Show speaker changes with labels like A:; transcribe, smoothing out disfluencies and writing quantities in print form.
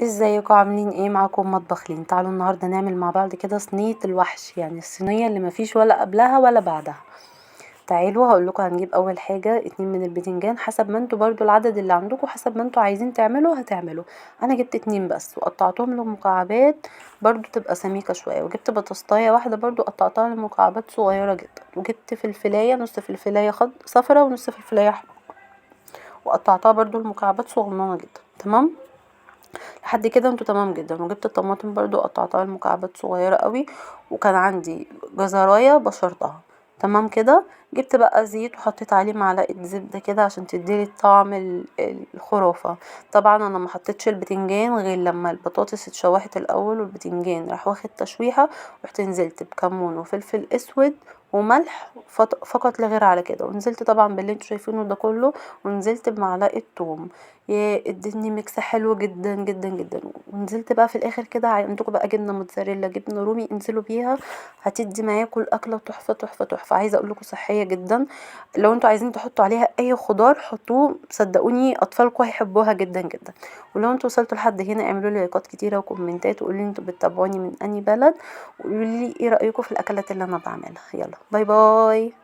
A: ازيكم عاملين ايه؟ معاكم مطبخ لين. تعالوا النهارده نعمل مع بعض كده صينية الوحش، يعني الصينية اللي مفيش ولا قبلها ولا بعدها. تعالوا هقول لكم. هنجيب اول حاجة 2 من البتنجان، حسب ما انتوا برضو العدد اللي عندكم، حسب ما انتوا عايزين تعملوا هتعملوا. انا جبت 2 بس وقطعتهم لمكعبات برضو تبقى سميكة شوية، وجبت بطاطسايه واحدة برضو قطعتها لمكعبات صغيرة جدا، وجبت فلفلايه، نص فلفلايه صفرا ونص فلفلايه حمرا، وقطعتها برضو لمكعبات صغننه جدا. تمام لحد كده انتوا تمام جدا. وجبت الطماطم برضو قطعتها لمكعبات صغيرة قوي، وكان عندي جزرايه بشرتها. تمام كده. جبت بقى زيت وحطيت عليه معلقه زبدة كده عشان تديلي الطعم الخرافة. طبعا انا ما حطيتش البتنجان غير لما البطاطس اتشوحت الاول، والبتنجان راح واخد تشويحه، رحت نزلت بكمون وفلفل اسود وملح فقط لا غير على كده، ونزلت طبعا باللي انتوا شايفينه ده كله، ونزلت بمعلقه توم. يا ادتني mix حلو جدا جدا جدا. ونزلت بقى في الاخر كده، عندكم بقى جبنه موتزاريلا، جبنه رومي، انزلوا بيها، هتدي معاكم الاكلة تحفة تحفة تحفة. عايزه اقول لكم صحية جدا. لو انتوا عايزين تحطوا عليها اي خضار حطوه، صدقوني اطفالكم هيحبوها جدا جدا. ولو انتوا وصلتوا لحد هنا اعملوا لي لايكات كتيرة وكومنتات، وقولوا لي انتوا بتتابعوني من انهي بلد، وقولوا لي ايه رايكم في الاكلات اللي انا بعملها. يلا bye bye.